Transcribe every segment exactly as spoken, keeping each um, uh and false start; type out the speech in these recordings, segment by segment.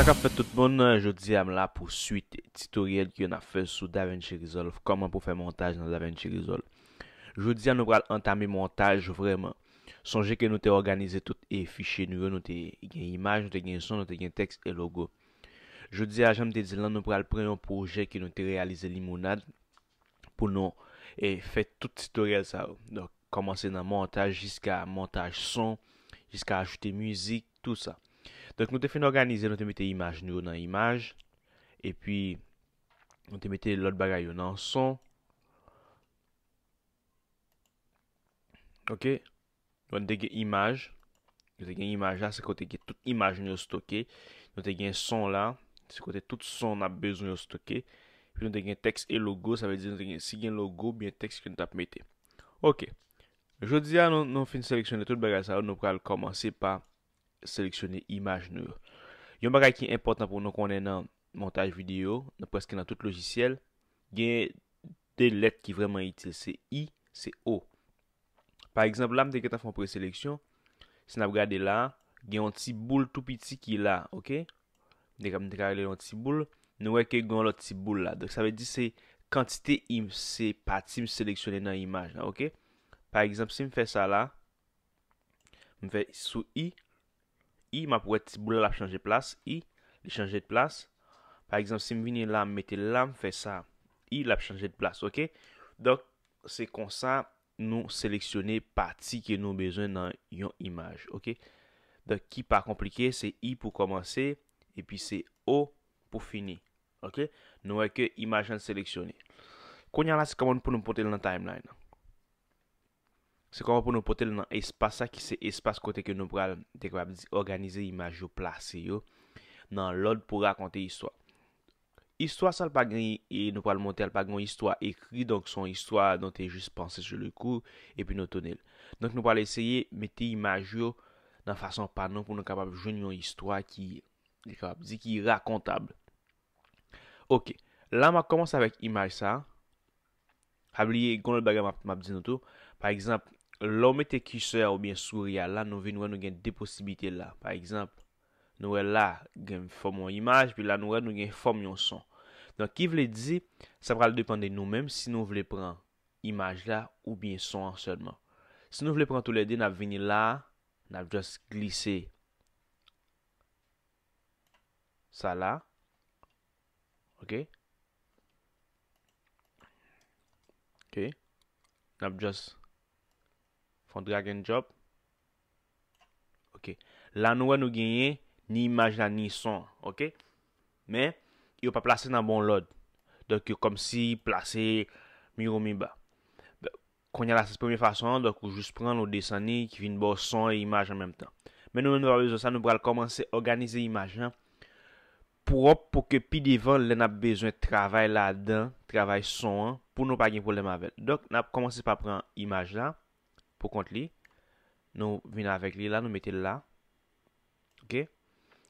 Sa k ap fèt tout moun, jodi a m la pou swit titoryèl ke n ap fè sou DaVinci Resolve, kòman pou fè montaj nan DaVinci Resolve. Jodi a nou pral antame montaj vrèman. Sonje ke nou te òganize tout e fichye nou yo, nou te gen imaj, nou te gen son, nou te gen tèks e logo. Jodi a, jan m te di l lan, nou pral pran yon pwojè ke nou te reyalize Limonad pou nou e fè tout titoryèl sa yo. Donk, kòmanse nan montaj jiska montaj son, jiska ajoute mizik, tou sa. Donk, nou te fin òganize, nou te mete imaj nou yo nan imaj, epi nou te mete lòt bagay yo nan son. Ok? Nou te gen imaj, nou te gen imaj la, se kote gen tout imaj nou yo stoke. Nou te gen son la, se kote tout son n ap bezwen yo stoke. Epi nou te gen tèks e logo, sa vle di nou te gen, si gen logo, byen tèks ke nou t ap mete. Ok. Jodi a, nou, nou fin seleksyone tout bagay sa yo, nou pral kòmanse pa seleksyone imaj nou yo. Yon bagay ki enpòtan pou nou konnen nan montaj videyo, nan prèske nan tout lojisyèl, gen de lèt ki vrèman itil, se I, se O. Pa egzanp, la m te gentan fè yon preseleksyon, si n ap gade la, gen yon ti boul tou piti ki la, ok? M te ka, m te ka rele yon ti boul, nou wè ke gen yon lòt ti boul la. Donk, sa vle di se kantite im, se pati m seleksyone nan imaj la, ok? Pa egzanp, si m fè sa la, m fè sou I, I, m ap wè ti boul la, l ap chanje plas, I, li chanje de plas. Pa egzanp, si m vini la, m mete l la, m fè sa, I, l ap chanje de plas, ok? Donk, se konsa nou seleksyone pati ke nou bezwen nan yon imaj, ok? Donk, ki pa konplike, se I pou kòmanse, epi se O pou fini, ok? Nou wè ke imaj lan seleksyone. Kounye a la, se kòman pou nou pote l nan timeline nan. Se kòman pou nou pote l nan espas sa ki se espas kote ke nou pral, te kapab di, òganize imaj yo, plase yo nan lòd pou rakonte istwa. Istwa sa l pa gen, e nou pral monte a, l pa gen yon istwa ekri, donk se yon istwa nou te jis panse sou le kou, epi nou tounen l. Donk nou pral eseye mete imaj yo nan fason pa nou pou nou kapab jwenn yon istwa ki, li kapab di ki rakontab. Ok, la m ap kòmanse avèk imaj sa. Pa bliye, gen lòt bagay m ap, m ap di nou tou. Pa egzanp, lè w mete kisè oubyen souri a la, nou vin wè nou gen de posiblite la. Pa egzanp, nou wè la, gen fòm yon imaj, pi la nou wè nou gen fòm yon son. Donk, ki vle di, sa pral depann de nou menm si nou vle pran imaj la oubyen son an sèlman. Si nou vle pran toulède, n ap vini la, n ap just glise sa la. Ok? Ok. N ap just fè yon drag and drop. Ok. La nou wè nou genyen ni imaj la ni son an. Ok? Men, yo pa plase nan bon lòd. Donk, yo kòmsi plase miwo miba. Kounye a la, se premye fason an, donk ou jis pran l, ou desann li, ki vin ba w son e imaj an menm tan. Men nou menm, nou pa bezwen sa, nou pral kòmanse òganize imaj lan pwòp pou ke pi devan, lè n ap bezwen travay ladan, travay son an, pou nou pa gen pwoblèm avè l. Donk, n ap kòmanse pa pran imaj la pou kont li. Nou vin avèk li la, nou mete l la. Ok?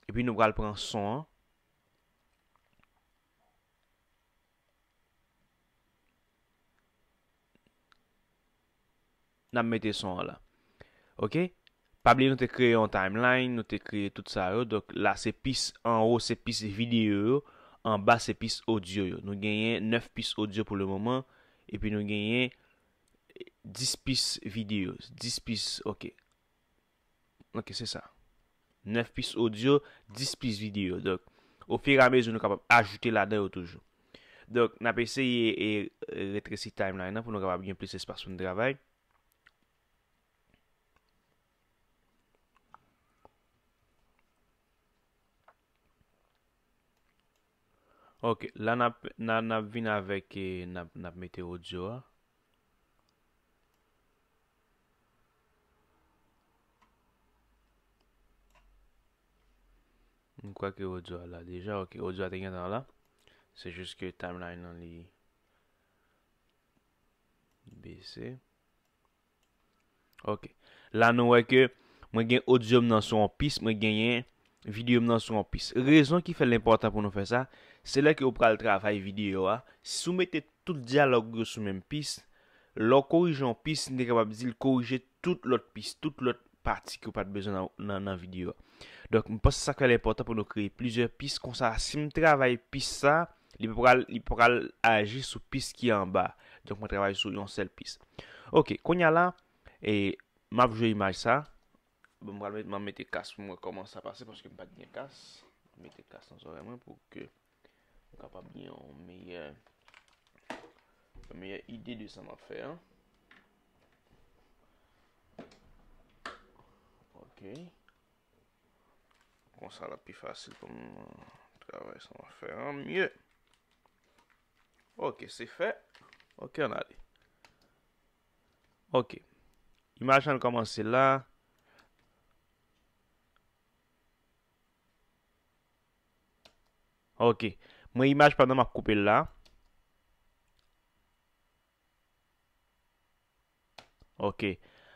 Epi nou pral pran son an. N ap mete son an la. Ok? Pa bliye nou te kreye yon timeline, nou te kreye tout sa yo. Donk la se pis anwo, se pis videyo yo, anba se pis odyo yo. Nou genyen nèf pis odyo pou le moman, epi nou genyen dis pis videyo, dis pis, ok. Ok, se sa. Nèf pis odyo, dis pis videyo. Donk, ofiramezi nou kapab ajoute ladan yo toujou. Donk, n ap eseye e, e retresi timeline nan pou nou kapab gen plis espas pou nou travay. Ok, la n ap, n a, n ap vin avèk, e, n ap, n ap mete odyo a. M kwè ke odyo a la deja. Ok, odyo a te gentan la. Se jis ke timeline nan li bese. Ok. La nou wè ke mwen gen odyo m nan sou yon pis, mwen genyen videyo m nan sou yon pis. Rezon ki fè l enpòtan pou nou fè sa, se lè ke w pral travay videyo a, si w mete tout dyalòg yo sou menm pis, lè w korije yon pis, n te kapab di l korije tout lòt pis, tout lòt pati ke w pa t bezwen nan, nan, nan videyo a. Donk, m panse sa k fè l enpòtan pou nou kreye plizyè pis konsa. Si m travay pis sa, li pral, li pral aji sou pis ki anba. Donk, mwen travay sou yon sèl pis. Ok, kounye a la, e, m ap jwe imaj sa. Bon, m pral met, m ap mete kas pou m wè kòman sa pase, paske m pa t gen kas. Mete kas nan zòrèy mwen pou ke m kapab gen yon meyè, yon meyè ide de sa m ap fè an. Ok. Konsa l ap pi fasil pou m, euh, travay sa m ap fè an mye. Ok, se fè. Ok, ann ale. Ok. Imaj lan kòmanse la. Ok. Mwen imaj pa m nan, m ap koupe l la. Ok.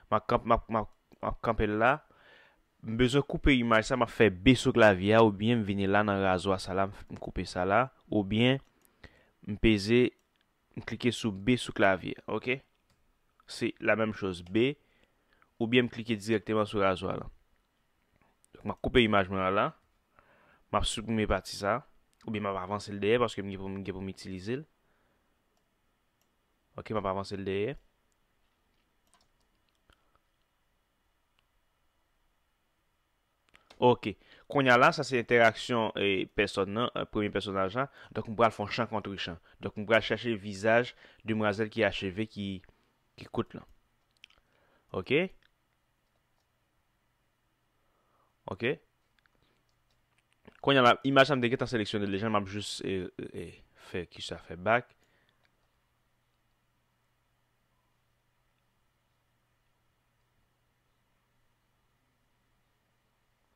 M ap kanp-, m ap, m ap, m ap kanpe l la. M bezwen koupe imaj sa, m ap fè B sou klavye a, oubyen m vini la nan razwa sa la, m, m koupe sa la, oubyen m peze, m klike sou B sou klavye, ok? Se la menm choz, B, oubyen m klike dirèkteman sou razwa la. Donk, m ap koupe imaj mwen an la. M ap siprime pati sa. Oubyen m ap avanse l dèyè paske m gen pou, m gen pou m itilize l. Ok, m ap avanse l dèyè. Ok. Kounye a la, sa se entèraksyon, e, pèsòn nan, e, premye pèsonaj la. Donk, m pral fè yon chan kont chan. Donk, m pral chèche vizaj demwazèl ki a cheve ki, ki kout lan. Ok? Ok. Kounye a la, imaj sa m te gentan seleksyone l deja, m ap jis, e, e, e, fè ki sa fè bak.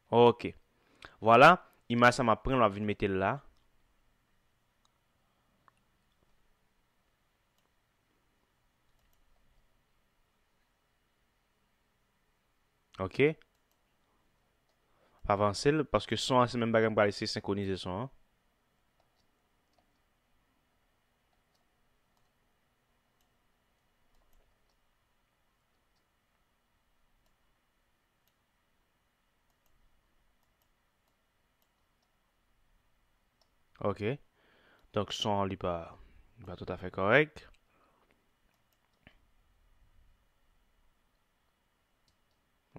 Ok. Vwala, imaj sa m ap pran, m ap vin mete l la. Ok. Avanse l, paske son an se menm bagay, m pral eseye senkwonize son an. Ok. Donk, son an li pa, li pa toutafè kòrèk.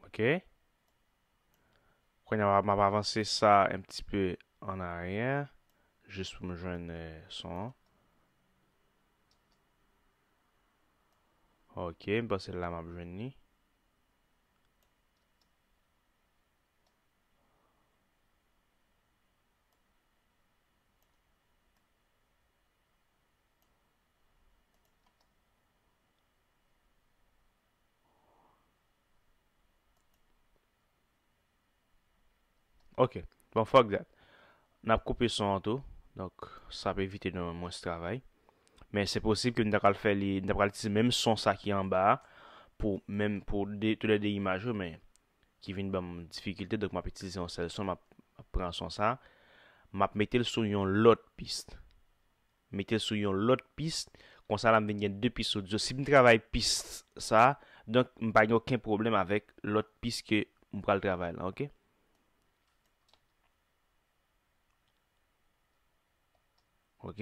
Ok. Kounye a, m ap avanse sa un petit peu en arrière, jis pou m jwenn, euh, son an. Ok, m panse la m ap jwenn li. Ok. Bon, fuck that. N ap koupe son an tou. Donk, sa ap evite nou mwens travay. Men se posib ke n ta pral fè li, n ta pral itilize menm son sa ki anba a pou menm, pou de, toulède imaj yo, men ki vin ban m difikilte. Donk, m ap itilize yon sèl son, m ap, m ap pran son sa. M ap mete l sou yon lòt pis. Mete l sou yon lòt pis. Konsa la, m vin gen de pis odyo. Si m travay pis sa, donk, m pa gen okenn pwoblèm avèk lòt pis ke m pral travay la, ok? Ok.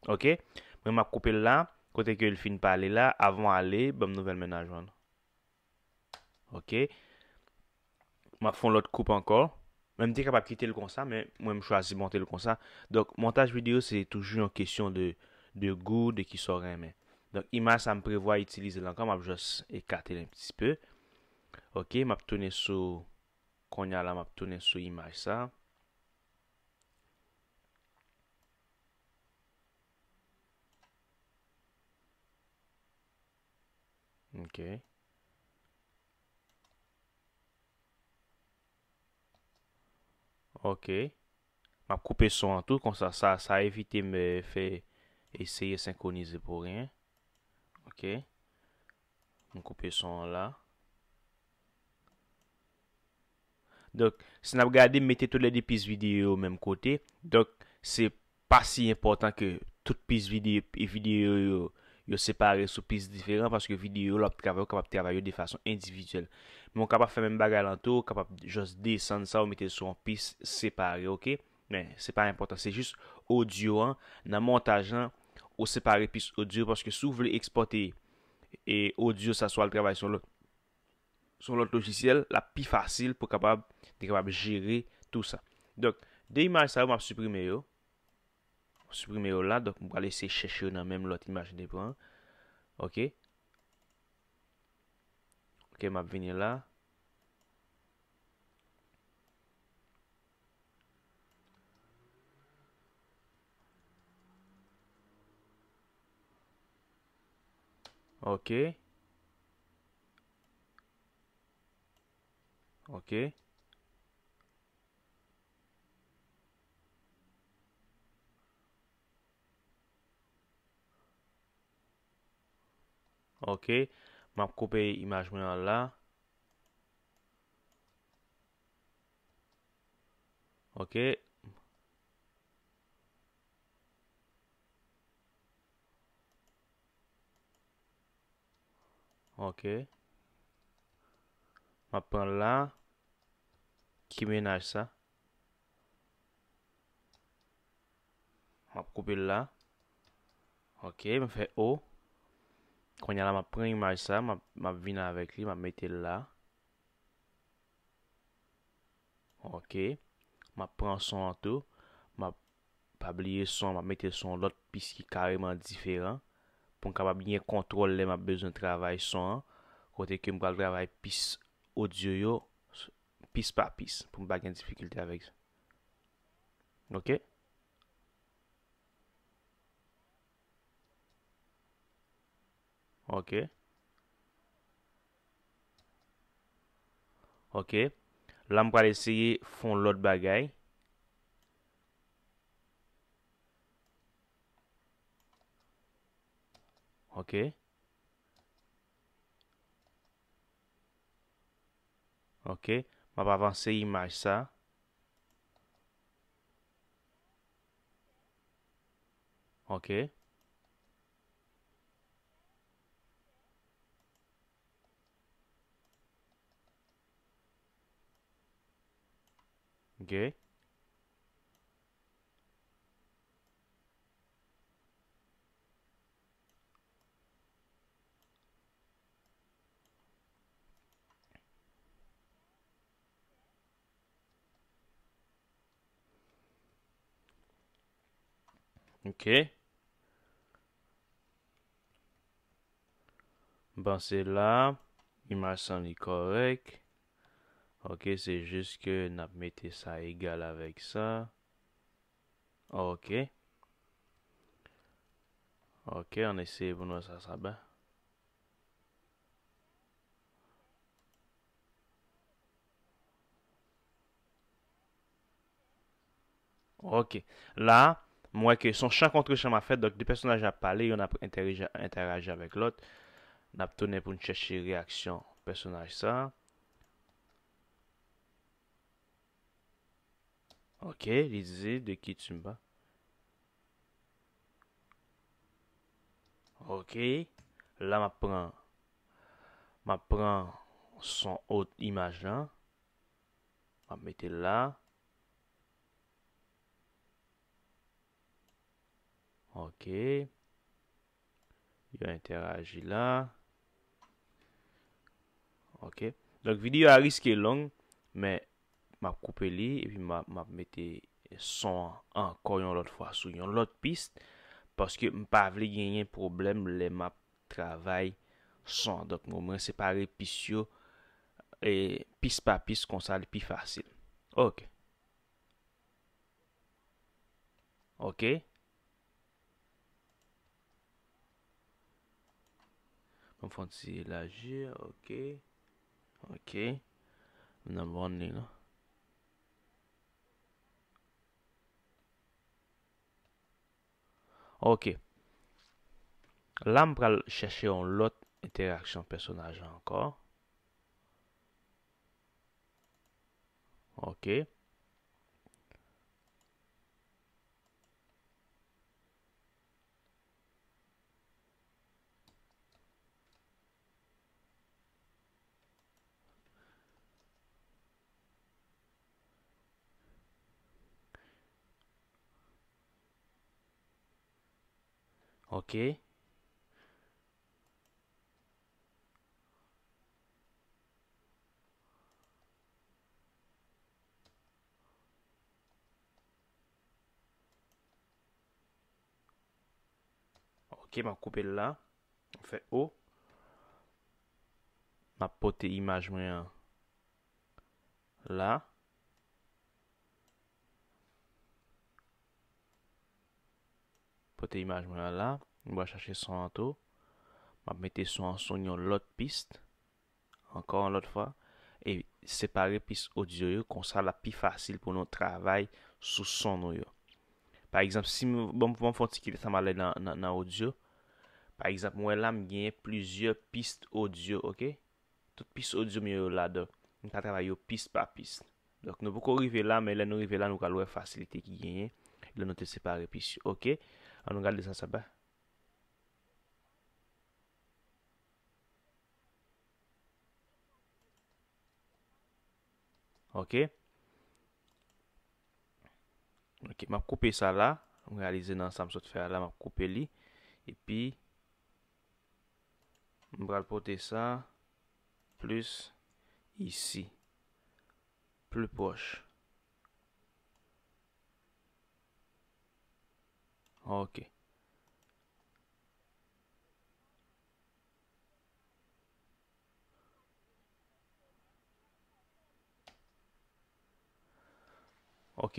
Ok. Mwen, m ap koupe l la. Kote ke l fin pale la, avan ale, ban m nouvèl mennaj lan. Ok. M ap fè yon lòt koup ankò. Men m te kapab kite l konsa, men mwen, m chwazi monte l konsa. Donk, montaj videyo, se toujou yon kesyon de, de gou, de kisa w renmen. Donk, imaj sa, m prevwa itilize l ankò, m ap jis ekate l un petit peu. Ok, m ap tounen sou, kounye a la, m ap tounen sou imaj sa. Ok. Ok. M ap koupe son an tou, konsa sa, sa evite m, eh, fè eseye senkwonize pou ryen. Ok. M koupe son an la. Donk, si n ap gade, m mete toulède pis videyo yo menm kote. Donk, se pa si enpòtan ke tout pis videyo, videyo yo, yo separe sou pis diferan, paske videyo lè w ap travay, ou kapab travay yo de fason endividyèl. Men ou kapab fè menm bagay lan tou, ou kapab just desann sa, ou mete l sou yon pis separe, oke? Men se pa enpòtan, se jis odyo an, nan montaj lan, ou separe pis odyo, paske si w vle ekspòte e odyo sa, swa l travay sou lòt, sou lòt lojisyèl, l ap pi fasil pou kapab, te kapab jere tou sa. Donk, de imaj sa yo, m ap siprime yo. M ap siprime yo la, donk m pral eseye chèche yo nan menm lòt imaj m te pran. Oke. Oke, m ap vini la. Oke. Oke. Oke. M ap koupe imaj mwen an la. Oke. Oke. M ap pran la. Ki mennaj sa? M ap koupe l la. Oke, m fè O. Kounye a la, m ap pran imaj sa, m ap, m ap vin avèk li, m ap mete l la. Oke. M ap pran son an tou. M ap, pa bliye son an, m ap mete l sou yon lòt pis ki kareman diferan. Pou m kapab gen kontwòl lè m ap bezwen travay son an. Kote ke m pral travay pis odyo yo, pis pa pis, pou m pa gen difikilte avèk sa. Oke? Oke. Oke. La, m pral eseye fè yon lòt bagay. Oke. Oke. M ap avanse imaj sa. Oke. Oke. Oke. M panse la, imaj sa li kòrèk. Oke, se jis ke n ap mete sa egal avèk sa. Oke. Oke, ann eseye pou n wè sa, sa ba. Oke. La, m wè ke se yon chan kont chan m ap fè, donk de pèsonaj ap pale, yonn ap entèreji-, entèraji avèk lòt. N ap tounen pou n chèche reyaksyon pèsonaj sa. Oke, li di de ki timba. Oke, la m ap pran, m ap pran son ot imaj lan. M ap mete l la. Oke. Yo entèraji la. Oke. Donk, videyo a riske long, men m ap koupe li, epi m ap, m ap mete son an ankò yon lòt fwa sou yon lòt pis, paske m pa vle genyen pwoblèm lè m ap travay son an. Donk, mwen, mwen separe pis yo, e, pis pa pis, konsa li pi fasil. Oke. Oke. Mwen fè yon ti elaji, oke. Oke. M nan bon li la. Oke. La, m pral chèche yon lòt entèraksyon pèsonaj la ankò. Oke. Ok. Ok, m ap koupe l la. M fè O. M ap pote imaj mwen an la. Pote imaj mwen an la. M pral chache son an tou. M ap mete son an sou yon lòt pis. Ankò yon lòt fwa. E separe pis odyo yo. Konsa, l ap pi fasil pou nou travay sou son nou yo. Pa egzanp, si m, bon, bon, m fè yon ti kite sa m ale nan, nan, nan odyo. Pa egzanp, mwen la, m genyen plizyè pis odyo, ok? Tout pis odyo m yo, yo la, donk, m ka travay yo pis pa pis. Donk, nou poko rive la, men lè nou rive la, nou pral wè fasilite ki genyen lè nou te separe pis yo, ok? An nou gade sa, sa ba. Ok. Ok, m ap koupe sa la. M reyalize nan sa m sot fè a la, m ap koupe li. Epi, m pral pote sa plis isi. Pli pwòch. Ok. Ok.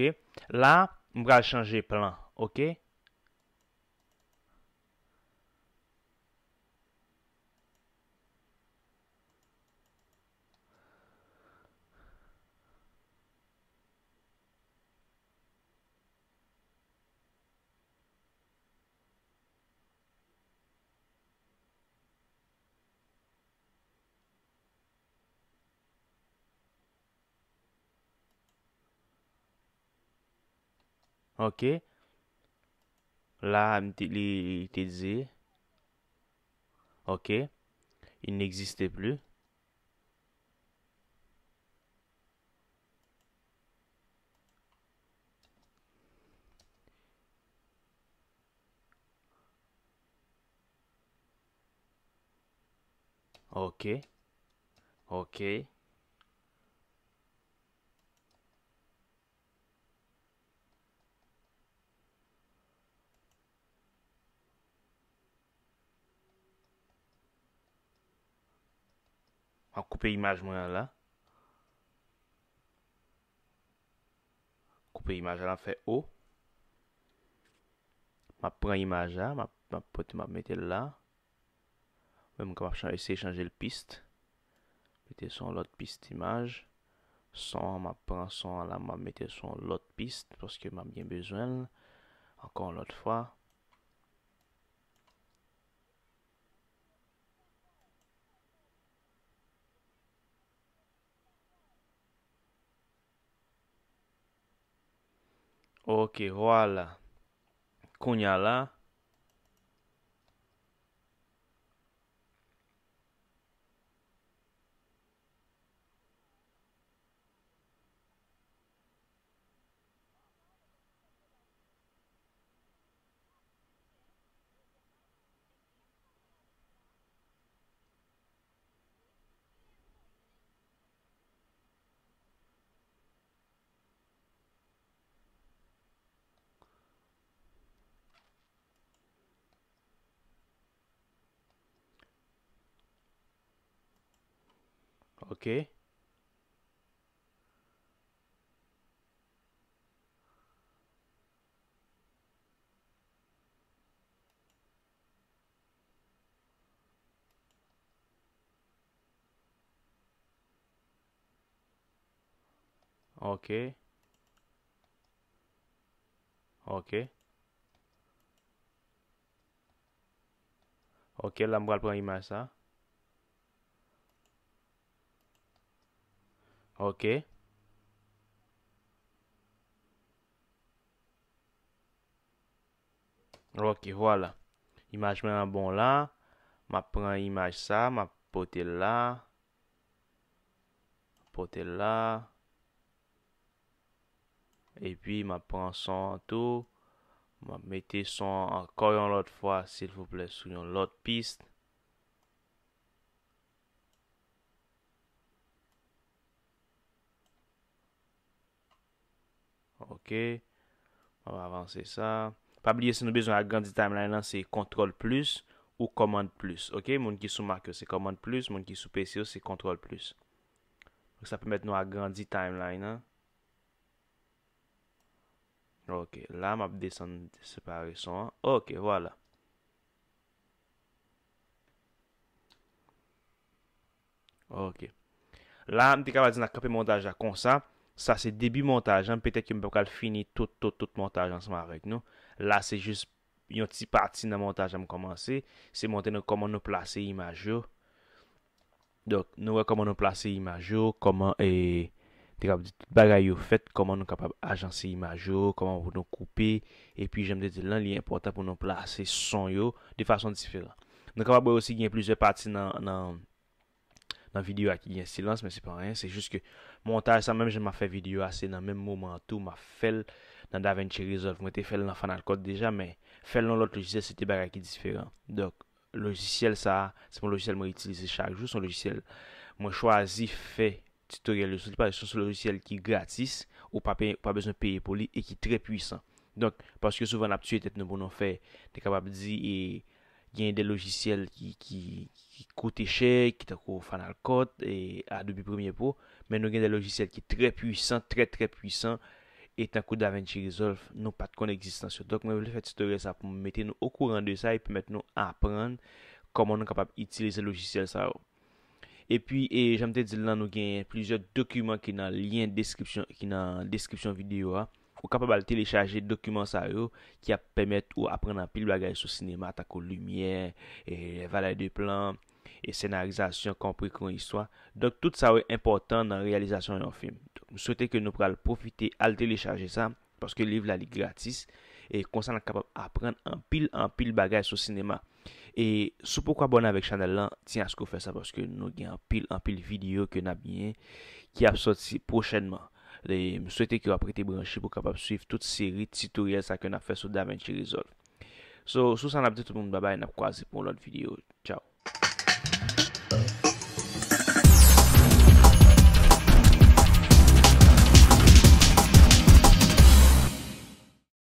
La, m pral chanje plan. Ok. Ok. La, m te, li, li te di, ok, il n'existe plus. Ok. Ok. M ap koupe imaj mwen an la. Koupe imaj la, m ap fè O. M ap pran imaj la, m ap, m ap pote, m ap mete l la. Mwen, m kapab chan-, eseye chanje l pis. Mete sou yon lòt pis imaj. Son an, m ap pran son an la, m ap mete sou yon lòt pis, paske m ap gen bezwen l ankò yon lòt fwa. Ok, vwala. Kounye a la. Ok. Ok. Ok. Ok, la m pral pran imaj sa. Ok. Ok, vwala. Imaj mwen an bon la. M ap pran imaj sa, m ap pote l la. Pote l la. Epi, m ap pran son an tou. M ap mete son an ankò yon lòt fwa, silvouplè, sou yon lòt pis. Ok. M ap avanse sa. Pa bliye, si nou bezwen agrandi timeline lan, se kontwòl plis ou kòmand plis. Ok, moun ki sou Mac yo, se kòmand plis, moun ki sou P C yo, se kontwòl plis. Donk, sa pèmèt nou agrandi timeline lan. Ok, la, m ap desann separe son an. Ok, vwala. Ok. La, m te kapab di n ap kanpe montaj la konsa. Sa se debi montaj lan. Petèt ke m p ap pral fini tout, tout, tout montaj ansanm avèk nou. La, se jis yon ti pati nan montaj la m kòmanse. Se montre nou kòman nou plase imaj yo. Donk, nou wè kòman nou plase imaj yo, kòman, e, te kapab di tout bagay yo fèt, kòman nou kapab ajanse imaj yo, kòman pou nou koupe, epi jan m te di l lan, li enpòtan pou nou plase son yo de fason diferan. Nou kapab wè osi gen plizyè pati nan, nan, nan videyo a ki gen silans, men se pa anyen, se jis ke montaj sa, menm jan m ap fè videyo a, se nan menm moman an tou, m ap fè l nan DaVinci Resolve. Mwen te fè l nan Final Cut deja, men fè l nan lòt lojisyèl, se te bagay ki diferan. Donk, lojisyèl sa a, se yon lojisyèl mwen itilize chak jou, se yon lojisyèl mwen chwazi fè titoryèl yo sou li, paske se yon lojisyèl ki gratis, ou pa peye, ou pa bezwen peye pou li e ki trè pwisan. Donk, paske souvan n ap tiye tèt nou pou nou fè, te kapab di, e, gen de lojisyèl ki, ki, ki koute chè, ki tankou Final Cut e Adobe Premiere Pro, men nou gen de lojisyèl ki trè pwisan, trè, trè pwisan, e tankou DaVinci Resolve, nou pa t konn egzistans yo. Donk, mwen vle fè titoryèl sa pou m mete nou okouran de sa e pèmèt nou aprann kòman nou kapab itilize lojisyèl sa yo. Epi, e, jan m te di l lan, nou gen plizyè dokiman ki nan lyen deskripsyon, ki nan deskripsyon videyo a. Ou kapab al telechaje dokiman sa yo ki ap pèmèt ou aprann anpil bagay sou sinema, tankou limyè, e, valè de plan, e senarizasyon, kòman pou ekri yon istwa. Donk, tout sa yo enpòtan nan reyalizasyon yon fim. Donk, m swete ke nou pral pwofite al telechaje sa, paske liv la, li gratis, e konsa n ap kapab aprann anpil, anpil bagay sou sinema. E si w poko abòne avèk chanèl lan, tiens à ce que w fè sa, paske nou gen anpil, anpil videyo ke n ap genyen ki ap sòti pwochènman. E m swete ke w ap rete branche pou w kapab swiv tout seri titoryèl sa ke n ap fè sou DaVinci Resolve. So, sou sa, n ap di tout moun babay, n ap kwaze pou yon lòt videyo. Tchao.